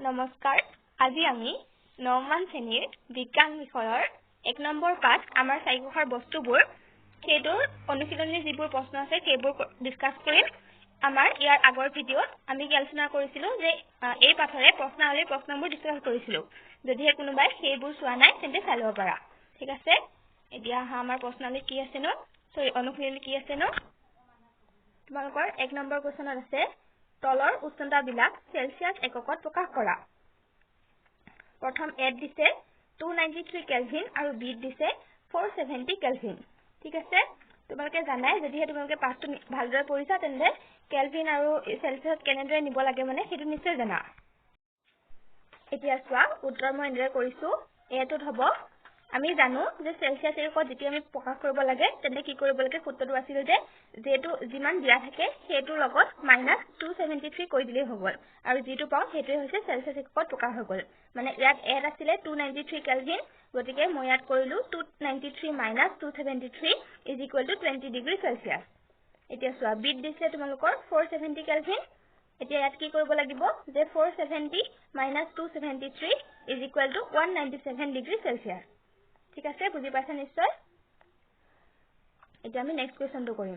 নমস্কাৰ, আজি আমি নৱমান শ্ৰেণীৰ বিজ্ঞান বিষয়ৰ 1 নম্বৰ পাঠ আমাৰ চাৰিকোষৰ বস্তুবোৰ, সেইটোৰ অনুশীলনীৰ যিবোৰ প্ৰশ্ন আছে সেইবোৰ ডিছকাছ কৰিম। আমাৰ ইয়াৰ আগৰ ভিডিঅ'ত আমি কি আলোচনা কৰিছিলো যে এই পাঠৰে প্ৰশ্নাৱলীৰ প্ৰশ্নবোৰ ডিছকাছ কৰিছিলো। যদিহে কোনোবাই সেইবোৰ চোৱা নাই তেন্তে চাই ল'ব পাৰা। ঠিক আছে, এতিয়া আহা আমাৰ প্ৰশ্নাৱলী কি আছেনো, চৰি অনুশীলনী কি আছেনো। তোমালোকৰ 1 নম্বৰ কুৱেশ্যনত আছে তলৰ উষ্ণতাবিলাক চেলচিয়াছ এককত প্ৰকাশ কৰা। প্ৰথম এত দিছে 293 কেলভিন আৰু বিত দিছে 470 কেলভিন। ঠিক আছে, তোমালোকে জানাই যদিহে তোমালোকে পাঠটো ভালদৰে পঢ়িছা তেন্তে কেলভিন আৰু চেলচিয়াছত কেনেদৰে নিব লাগে মানে সেইটো নিশ্চয় জানা। এতিয়া চোৱা উত্তৰ মই এনেদৰে কৰিছো। এটোত হ'ব, আমি জানো যে চেলচিয়াছ এককত যেতিয়া আমি প্ৰকাশ কৰিব লাগে তেন্তে কি কৰিব লাগে, সূত্ৰটো আছিল যে যিহেতু যিমান দিয়া থাকে সেইটোৰ লগত মাইনাছ 273 কৰি দিলেই হৈ গ'ল আৰু যিটো পাওঁ সেইটোৱে হৈছে চেলচিয়াছ এককত প্ৰকাশ হৈ গ'ল। মানে ইয়াত এত আছিলে 293 কেলভিন, গতিকে মই ইয়াত কৰিলো 293 minus 273 is equal to 20 degree Celsius. এতিয়া চোৱা বিত দিছিলে তোমালোকৰ 470 কেলভিন। এতিয়া ইয়াত কি কৰিব লাগিব যে 470 minus 273 is equal to 197 degree Celsius. ঠিক আছে, বুজি পাইছা নিশ্চয়। এতিয়া আমি নেক্সট কুৱেশ্যনটো কৰিম।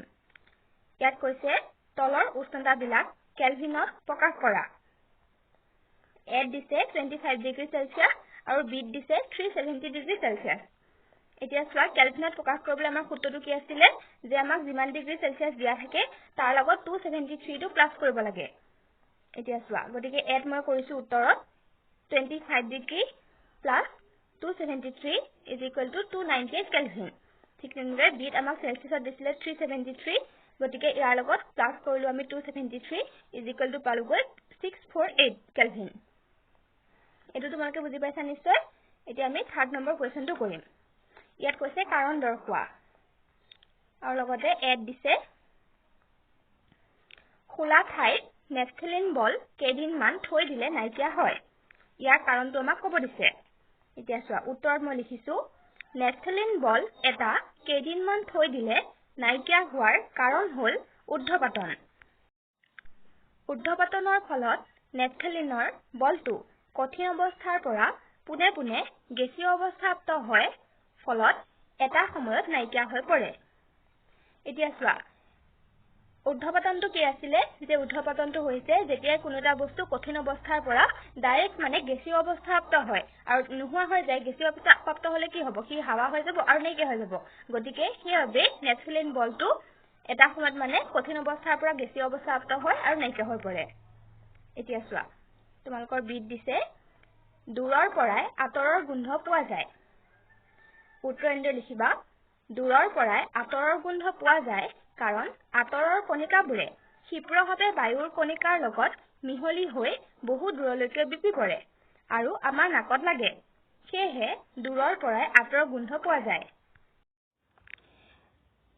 ইয়াত কৈছে তলৰ উষ্ণতাবিলাক কেলভিনত প্ৰকাশ কৰা। এত দিছে 25 ডিগ্ৰী চেলচিয়াছ আৰু বিত দিছে 370 ডিগ্ৰী চেলচিয়াছ। এতিয়া চোৱা কেলভিনত প্ৰকাশ কৰিবলৈ আমাৰ সূত্ৰটো কি আছিলে যে আমাক যিমান ডিগ্ৰী চেলচিয়াছ দিয়া থাকে তাৰ লগত 273টো প্লাছ কৰিব লাগে। এতিয়া চোৱা গতিকে এত মই কৰিছো উত্তৰত 25 degree plus 273 is equal to 298 kelvin. ঠিক তেনেদৰে বিত আমাক চেলচিয়াছত দিছিলে 373, গতিকে ইয়াৰ লগত প্লাছ কৰিলো আমি 273 is equal to পালোগৈ 648 কেলভিন। এইটো তোমালোকে বুজি পাইছা নিশ্চয়। এতিয়া আমি থাৰ্ড নম্বৰ কুৱেশ্যনটো কৰিম। ইয়াত কৈছে কাৰণ দৰ্শোৱা আৰু লগতে এড দিছে খোলা ঠাইত নেফথেলিন বল কেইদিনমান থৈ দিলে নাইকিয়া হয়, ইয়াৰ কাৰণটো আমাক ক'ব দিছে। এতিয়া চোৱা উত্তৰত মই লিখিছো নেফথেলিন বল এটা কেইদিনমান থৈ দিলে নাইকিয়া হোৱাৰ কাৰণ হ'ল ঊৰ্ধ্বপাতন। ঊৰ্ধ্বপাতনৰ ফলত নেফথেলিনৰ বলটো কঠিন অৱস্থাৰ পৰা পোনে পোনে গেছীয় অৱস্থাপ্ৰাপ্ত হয়, ফলত এটা সময়ত নাইকিয়া হৈ পৰে। এতিয়া চোৱা ঊৰ্ধ্বপাতনটো কি আছিলে যে ঊৰ্ধ্বপাতনটো হৈছে যেতিয়া কোনো এটা বস্তু কঠিন অৱস্থাৰ পৰা ডাইৰেক্ট মানে গেছীয় অৱস্থাপ্ৰাপ্ত হয় আৰু নোহোৱা হৈ যায়। গেছীয় অৱস্থাপ্ৰাপ্ত হলে কি হ'ব, সি হাৱা হৈ যাব আৰু নাইকিয়া হৈ যাব। গতিকে সেইবাবে নেফথেলিন বলটো এটা সময়ত মানে কঠিন অৱস্থাৰ পৰা গেছীয় অৱস্থাপ্ৰাপ্ত হয় আৰু নাইকিয়া হৈ পৰে। এতিয়া চোৱা তোমালোকৰ বিত দিছে দূৰৰ পৰাই আঁতৰৰ গোন্ধ পোৱা যায়। উত্তৰ এনেদৰে লিখিবা দূৰৰ পৰাই আঁতৰৰ গোন্ধ পোৱা যায় কাৰণ আঁতৰৰ কণিকাবোৰে ক্ষীপ্ৰভাৱে বায়ুৰ কণিকাৰ লগত মিহলি হৈ বহু দূৰলৈকে বিয়পি পৰে আৰু আমাৰ নাকত লাগে, সেয়েহে দূৰৰ পৰাই আঁতৰৰ গোন্ধ পোৱা যায়।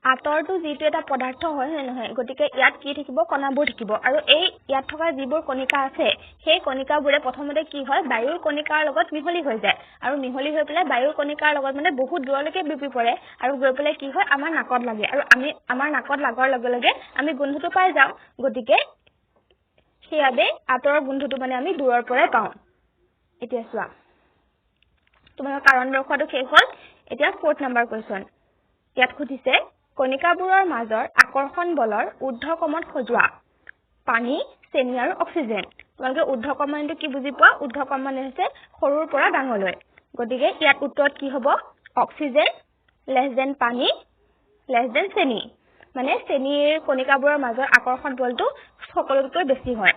আঁতৰটো যিটো এটা পদাৰ্থ হয় হয় নহয়, গতিকে ইয়াত কি থাকিব, কণাবোৰ থাকিব আৰু এই ইয়াত থকা যিবোৰ কণিকা আছে সেই কণিকাবোৰে প্ৰথমতে কি হয় বায়ুৰ কণিকাৰ লগত মিহলি হৈ যায় আৰু মিহলি হৈ পেলাই বায়ুৰ কণিকাৰ লগত মানে বহুত দূৰলৈকে বিয়পি পৰে আৰু গৈ পেলাই কি হয় আমাৰ নাকত লাগে আৰু আমি আমাৰ নাকত লগাৰ লগে লগে আমি গোন্ধটো পাই যাওঁ। গতিকে সেইবাবে আঁতৰৰ গোন্ধটো মানে আমি দূৰৰ পৰাই পাওঁ। এতিয়া চোৱা তোমালোকৰ কাৰণ দৰ্শোৱাটো শেষ হ'ল। এতিয়া ফ'ৰ্থ নম্বৰ কুৱেশ্যন। ইয়াত সুধিছে কণিকাবোৰৰ মাজৰ আকৰ্ষণ বলৰ ঊৰ্ধ্বক্ৰমত সজোৱা পানী, চেনি আৰু অক্সিজেন। তোমালোকে ঊৰ্ধ্বক্ৰম মানেটো কি বুজি পোৱা, ঊৰ্ধ্বক্ৰম মানে হৈছে সৰুৰ পৰা ডাঙৰলৈ। গতিকে ইয়াত উত্তৰত কি হ'ব, অক্সিজেন লেছ দেন পানী লেছ দেন চেনি, মানে চেনিৰ কণিকাবোৰৰ মাজৰ আকৰ্ষণ বলটো সকলোতকৈ বেছি হয়।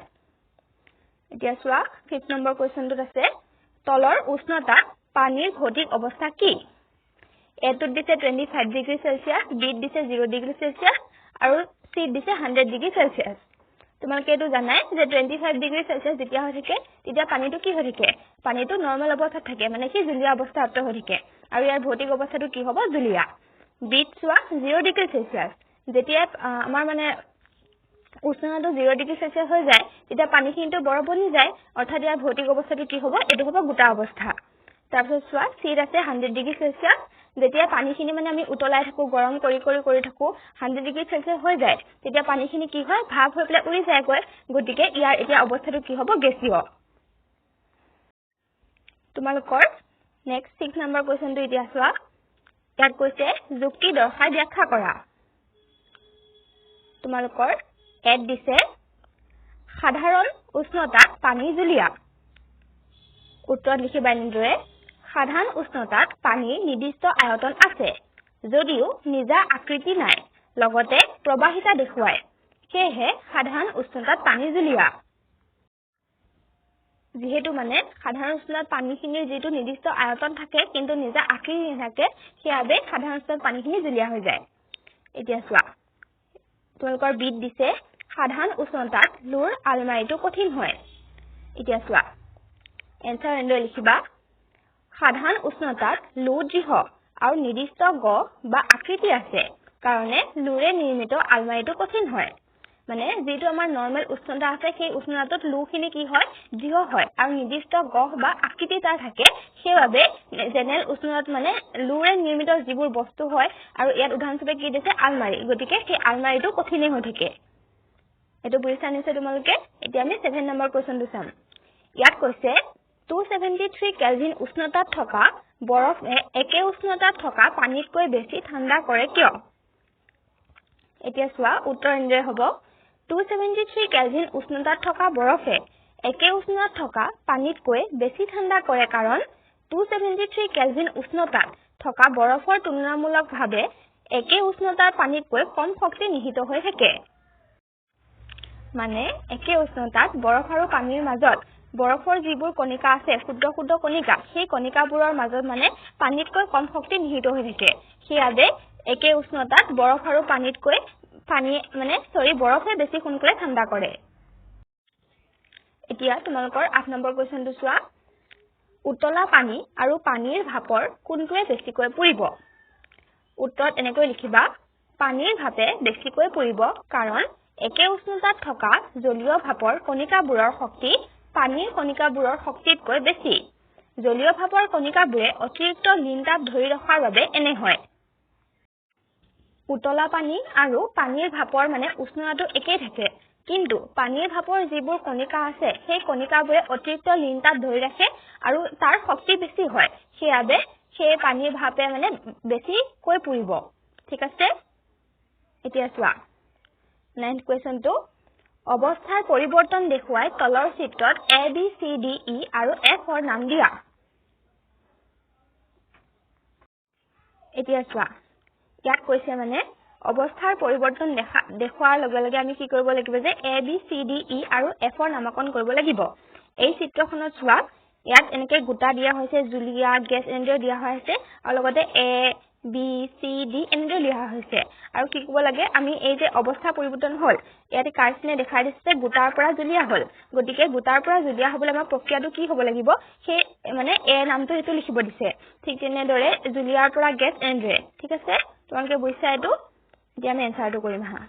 এতিয়া চোৱা ফিফ্থ নম্বৰ কুৱেশ্যনটোত আছে তলৰ উষ্ণতাত পানীৰ ভৌতিক অৱস্থা কি। এটোত দিছে 25 ডিগ্ৰী চেলচিয়াছ, বিত দিছে 0 ডিগ্ৰী চেলচিয়াছ আৰু চিত দিছে 100 ডিগ্ৰী চেলচিয়াছ। তোমালোকে এইটো জানাই যে 25 ডিগ্ৰী চেলচিয়াছ যেতিয়া হৈ থাকে তেতিয়া পানীটো কি হৈ থাকে, পানীটো নৰ্মেল অৱস্থাত থাকে, মানে সি জুলীয়া অৱস্থাপ্ৰাপ্ত হৈ থাকে আৰু ইয়াৰ ভৌতিক অৱস্থাটো কি হ'ব, জুলীয়া। বিত চোৱা 0 ডিগ্ৰী চেলচিয়াছ, যেতিয়া আমাৰ মানে উষ্ণতাটো 0 ডিগ্ৰী চেলচিয়াছ হৈ যায় তেতিয়া পানীখিনিতো বৰফ বনি যায়, অৰ্থাৎ ইয়াৰ ভৌতিক অৱস্থাটো কি হ'ব, এইটো হ'ব গোটা অৱস্থা। তাৰপিছত চোৱা চিত আছে 100 ডিগ্ৰী চেলচিয়াছ, যেতিয়া পানীখিনি মানে আমি উতলাই থাকো, গৰম কৰি কৰি কৰি থাকো, 100 ডিগ্ৰী চেলচিয়াছ হৈ যায় তেতিয়া পানীখিনি কি হয়, ভাপ হৈ পেলাই উৰি যায়গৈ। গতিকে ইয়াৰ এতিয়া অৱস্থাটো কি হ'ব, গেছীয়। তোমালোকৰ নেক্সট 6 নম্বৰ কুৱেশ্যনটো এতিয়া চোৱা। ইয়াত কৈছে যুক্তি দৰ্শাই ব্যাখ্যা কৰা। তোমালোকৰ এড দিছে সাধাৰণ উষ্ণতাত পানী জুলীয়া। উত্তৰত লিখিবা এনেদৰে, সাধাৰণ উষ্ণতাত পানীৰ নিৰ্দিষ্ট আয়তন আছে যদিও নিজা আকৃতি নাই, লগতে প্ৰবাহিতা দেখুৱায়, সেয়েহে সাধাৰণ উষ্ণতাত পানী জুলীয়া। যিহেতু মানে সাধাৰণ উষ্ণতাত পানীখিনিৰ যিটো নিৰ্দিষ্ট আয়তন থাকে কিন্তু নিজা আকৃতি নাথাকে, সেইবাবে সাধাৰণ উষ্ণতাত পানীখিনি জুলীয়া হৈ যায়। এতিয়া চোৱা, তোমালোকৰ বিত দিছে সাধাৰণ উষ্ণতাত লোৰ আলমাৰিটো কঠিন হয়। এতিয়া চোৱা, এনচাৰ এনেদৰে লিখিবা, সাধাৰণ উষ্ণতাত লো দৃঢ় আৰু নিৰ্দিষ্ট গঢ় বা আকৃতি আছে কাৰণে লোৰে নিৰ্মিত আলমাৰিটো কঠিন হয়। মানে যিটো আমাৰ নৰ্মেল উষ্ণতা আছে সেই উষ্ণতাটোত লোখিনি কি হয়, দৃঢ় হয় আৰু নিৰ্দিষ্ট গঢ় বা আকৃতি তাৰ থাকে, সেইবাবে জেনেৰেল উষ্ণতাত মানে লোৰে নিৰ্মিত যিবোৰ বস্তু হয়, আৰু ইয়াত উদাহৰণস্বৰূপে কি দিছে, আলমাৰি, গতিকে সেই আলমাৰিটো কঠিনেই হৈ থাকে। এইটো বুজিছা নিশ্চয় তোমালোকে। এতিয়া আমি 7 নম্বৰ কুৱেশ্যনটো চাম। ইয়াত কৈছে 273 কেলভিন উষ্ণতাত থকা বৰফে একে উষ্ণতাত থকা পানীতকৈ বেছি ঠাণ্ডা কৰে কিয়? এতিয়া চোৱা, উত্তৰ এনেদৰে হ'ব, 273 কেলভিন উষ্ণতাত থকা বৰফে একে উষ্ণতাত থকা পানীতকৈ বেছি ঠাণ্ডা কৰে কাৰণ 273 কেলভিন উষ্ণতাত থকা বৰফৰ তুলনামূলকভাৱে একে উষ্ণতাৰ পানীতকৈ কম শক্তি নিহিত হৈ থাকে। মানে একে উষ্ণতাত বৰফ আৰু পানীৰ মাজত বৰফৰ যিবোৰ কণিকা আছে, ক্ষুদ্ৰ ক্ষুদ্ৰ কণিকা, সেই কণিকাবোৰৰ মাজত মানে পানীতকৈ কম শক্তি নিহিত হৈ থাকে, সেইবাবে একে উষ্ণতাত বৰফ আৰু পানীতকৈ পানী মানে চৰি বৰফে বেছি সোনকালে ঠাণ্ডা কৰে। এতিয়া তোমালোকৰ 8 নম্বৰ কুৱেশ্যনটো চোৱা, উতলা পানী আৰু পানীৰ ভাপৰ কোনটোৱে বেছিকৈ পুৰিব? উত্তৰত এনেকৈ লিখিবা, পানীৰ ভাপে বেছিকৈ পুৰিব কাৰণ একে উষ্ণতাত থকা জলীয় ভাপৰ কণিকাবোৰৰ শক্তি পানীৰ কণিকাবোৰৰ শক্তিতকৈ বেছি। জলীয় ভাপৰ কণিকাবোৰে অতিৰিক্ত লীন তাপ ধৰি ৰখাৰ বাবে এনে হয়। উতলা পানী আৰু পানীৰ ভাপৰ মানে উষ্ণতাটো একেই থাকে, কিন্তু পানীৰ ভাপৰ যিবোৰ কণিকা আছে সেই কণিকাবোৰে অতিৰিক্ত লীন তাপ ধৰি ৰাখে আৰু তাৰ শক্তি বেছি হয়, সেইবাবে সেই পানীৰ ভাপে মানে বেছিকৈ পুৰিব। ঠিক আছে, এতিয়া চোৱা 9th কুৱেশ্যনটো, অৱস্থাৰ পৰিৱৰ্তন দেখুৱাই তলৰ চিত্ৰত A B C D E আৰু এফ ৰ নাম দিয়া। এতিয়া চোৱা, ইয়াত কৈছে মানে অৱস্থাৰ পৰিৱৰ্তন দেখুৱাৰ লগে লগে আমি কি কৰিব লাগিব যে A B C D E আৰু এফ ৰ নামাকৰণ কৰিব লাগিব। এই চিত্ৰখনত চোৱা, ইয়াত এনেকে গোটা দিয়া হৈছে, জুলীয়া গেছ এনেদৰে দিয়া হৈ আছে আৰু লগতে এ বি চি ডি এনেদৰে লিখা হৈছে। আৰু কি ক'ব লাগে, আমি এই যে অৱস্থা পৰিৱৰ্তন হ'ল, ইয়াতে কাৰ্চিনে দেখাই দিছে যে গোটাৰ পৰা জুলীয়া হ'ল, গতিকে গোটাৰ পৰা জুলীয়া হ'বলৈ আমাৰ প্ৰক্ৰিয়াটো কি হ'ব লাগিব, সেই মানে এ নামটো সেইটো লিখিব দিছে। ঠিক তেনেদৰে জুলীয়াৰ পৰা গেছ এনেদৰে। ঠিক আছে, তোমালোকে বুজিছা এইটো। এতিয়া আমি এনচাৰটো কৰিম। হা,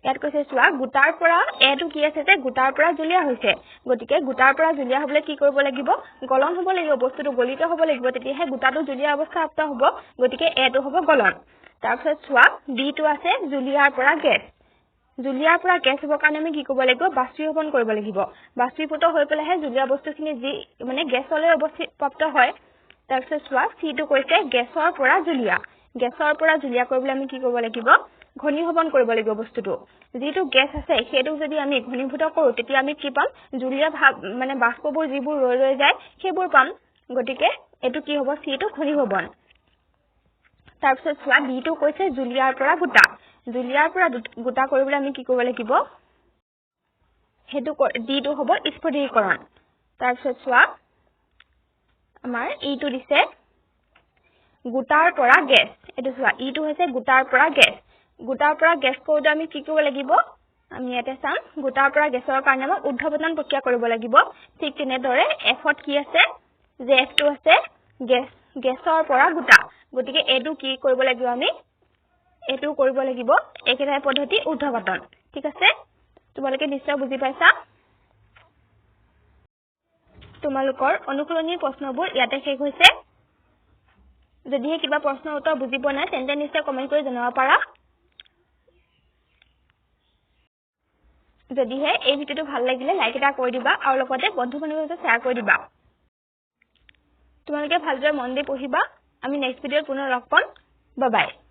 ইয়াত কৈছে চোৱা, গোটাৰ পৰা এটো কি আছে যে গোটাৰ পৰা জুলীয়া হৈছে, গতিকে গোটাৰ পৰা জুলীয়া হ'বলৈ কি কৰিব লাগিব, গলন হ'ব লাগিব, বস্তুটো গলিত হ'ব লাগিব, তেতিয়াহে গোটাটো জুলীয়া অৱস্থা প্ৰাপ্ত হ'ব, গতিকে এটো হ'ব গলন। তাৰপিছত চোৱা বিটো আছে জুলীয়াৰ পৰা গেছ, জুলীয়াৰ পৰা গেছ হ'বৰ কাৰণে আমি কি কৰিব লাগিব, বাষ্পীভৱন কৰিব লাগিব, বাষ্পীভূত হৈ পেলাইহে জুলীয়া বস্তুখিনি যি মানে গেছলৈ অৱস্থিত প্ৰাপ্ত হয়। তাৰপিছত চোৱা চিটো কৈছে গেছৰ পৰা জুলীয়া, গেছৰ পৰা জুলীয়া কৰিবলৈ আমি কি কৰিব লাগিব, ঘনীভৱন কৰিব লাগিব বস্তুটো। যিটো গেছ আছে সেইটো যদি আমি ঘনীভূত কৰো তেতিয়া আমি কি পাম, জুলীয়া ভাৱ মানে বাষ্পবোৰ যিবোৰ ৰৈ ৰৈ যায় সেইবোৰ পাম, গতিকে এইটো কি হ'ব, চিটো ঘনীভৱন। তাৰপিছত চোৱা ডিটো কৈছে জুলীয়াৰ পৰা গোটা, জুলীয়াৰ পৰা গোটা কৰিবলৈ আমি কি কৰিব লাগিব, সেইটো ডিটো হ'ব স্ফটিকীকৰণ। তাৰপিছত চোৱা আমাৰ ইটো দিছে গোটাৰ পৰা গেছ, এইটো চোৱা ইটো হৈছে গোটাৰ পৰা গেছ, গোটাৰ পৰা গেছ কৰোঁতে আমি কি কৰিব লাগিব, আমি ইয়াতে চাম গোটাৰ পৰা গেছৰ কাৰণে আমাক ঊৰ্ধ্বপতন প্ৰক্ৰিয়া কৰিব লাগিব। ঠিক তেনেদৰে এফত কি আছে, যে এফটো আছে গেছ, গেছৰ পৰা গোটা, গতিকে এইটো কি কৰিব লাগিব, আমি এইটো কৰিব লাগিব একেটাই পদ্ধতি ঊৰ্ধ্বপতন। ঠিক আছে, তোমালোকে নিশ্চয় বুজি পাইছা। তোমালোকৰ অনুশীলনীৰ প্ৰশ্নবোৰ ইয়াতে শেষ হৈছে। যদিহে কিবা প্ৰশ্নৰ উত্তৰ বুজি পোৱা নাই তেন্তে নিশ্চয় কমেণ্ট কৰি জনাব পাৰা। যদিহে এই ভিডিঅ'টো ভাল লাগিলে লাইক এটা কৰি দিবা আৰু লগতে বন্ধু বান্ধৱীৰ সৈতে শ্বেয়াৰ কৰি দিবা। তোমালোকে ভালদৰে মন দি পঢ়িবা। আমি নেক্সট ভিডিঅ'ত পুনৰ লগ পাম। Bye bye.